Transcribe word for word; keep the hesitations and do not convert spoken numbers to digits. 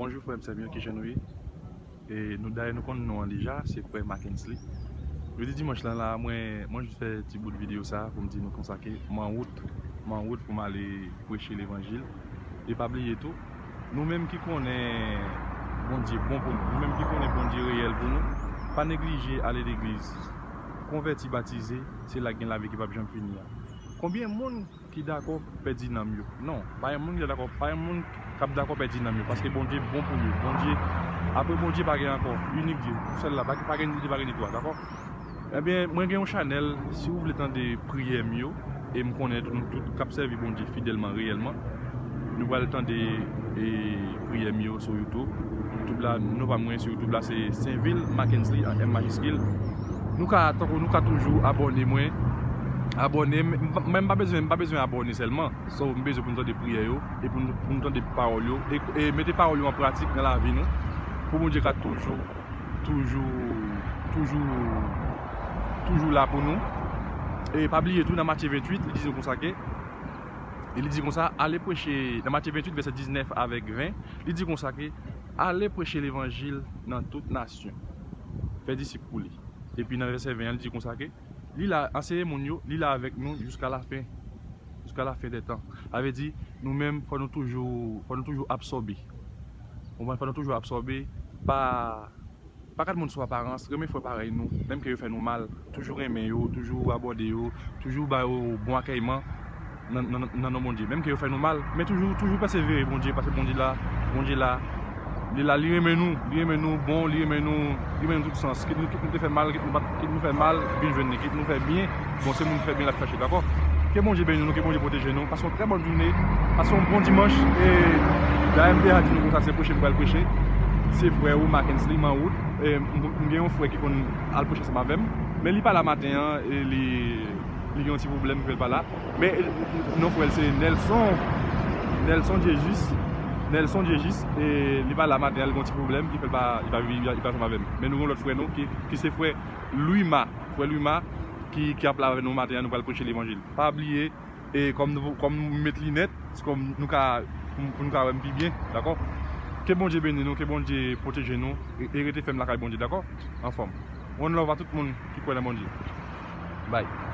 Bonjou frè m, sè m yo, kijan nou ye? E nou, dayè nou konn non an deja, se frè Mackensley. Jodi dimanch lan la, mwen, mwen jis fè ti bout videyo sa pou m di nou konsa ke m an wout, m an wout pou m ale preche levanjil. E pa bliye tou, nou menm ki konnen Bondye bon pou nou, nou menm ki konnen Bondye reyèl pou nou, pa neglije ale legliz, konvèti, batize, se la k gen lavi ki p ap janm fini a. Konbyen moun ki dakò pèdi nanm yo? Non, pa yon moun ki dakò, pa yon moun k ap dakò pèdi nanm yo, paske Bondye bon pou yo. Bondye, apre Bondye pa gen ankò, inik Dye, sèl la, pa, pa gen de, pa gen de twa, dakò? Ebyen, mwen gen yon chanèl, si w vle tande priyè m yo, e m konnen nou tout k ap sèvi Bondye fidèlman, reyèlman, nou pral tande e, priyè m yo sou YouTube. YouTube la, non pa mwen sou YouTube la, se Sainvil Mackensley, an M majiskil. Nou ka, tankou nou ka toujou abòne mwen, abòne m, m, m pa bezwen, m pa bezwen abòne sèlman. So, m bezwen pou nou tande priyè yo, e pou nou, pou nou tande pawòl yo, e, e mete pawòl yo an pratik nan lavi nou, pou Bondye ka toujou, toujou, toujou, toujou la pou nou. E pa bliye tou, nan Matye venntuit, li di nou konsa ke, e li di konsa, ale preche, nan Matye venntuit, vèsè diznèf avèk ven, li di konsa ke, ale preche levanjil nan tout nasyon. Fè disip pou li. Epi nan vèsè ven an, li di konsa ke, li la, anseye moun yo, li la avèk nou jiska lafen, jiska lafen dè tan. Sa vle di, nou menm, fò nou toujou, fò nou toujou absòbe. Ou konprann? Fò nou toujou absòbe pa, pa gad moun sou aparans, renmen frè parèy nou, menm ke yo fè nou mal, toujou renmen yo, toujou abòne yo, toujou ba yo bon akèyman nan, nan, nan non Bondye. Menm ke yo fè nou mal, men toujou, toujou pèsevere Bondye, paske Bondye la, Bondye la, li la, li renmen nou, li renmen nou bon, li renmen nou, li renmen nou tout sans. Kit nou, kit nou te fè mal, kit nou pa, kit nou fè mal, vin jwenn li, kit nou fè byen, bon, se moun ki fè byen l ap chache, dakò? Ke Bondye beni nou, ke Bondye pwoteje nou. Pase yon trè bòn jounen, pase yon bon dimanch, e dayè m te a di nou konsa, se preche m pral preche. Se frè ou, Mackensley, m an wout. E m, m gen yon frè ki konn al preche ansanm avè m, men li pa la maten an, e li, li gen yon ti pwoblèm ki fè l pa la. Men, e, non, frè l se Nelson, Nelson Jesus, Nelson Jesus, e li pa la maten an, li gen yon ti pwoblèm ki fè l pa, li pa, li pa, li pa ansanm avè m. Men nou gen yon lòt frè nou ki, ki se frè Louima, frè Louima, ki, ki ap la avè nou maten an, nou pral preche levanjil. Pa bliye, e kòm nou, kòm nou met linèt, se kòm nou ka, pou, pou nou ka wè m pi byen, dakò? Ke Bondye beni nou, ke Bondye pwoteje nou, e, e rete fèm lakay Bondye, dakò? Anfòm. One love a tout moun ki kwè nan Bondye. Bye.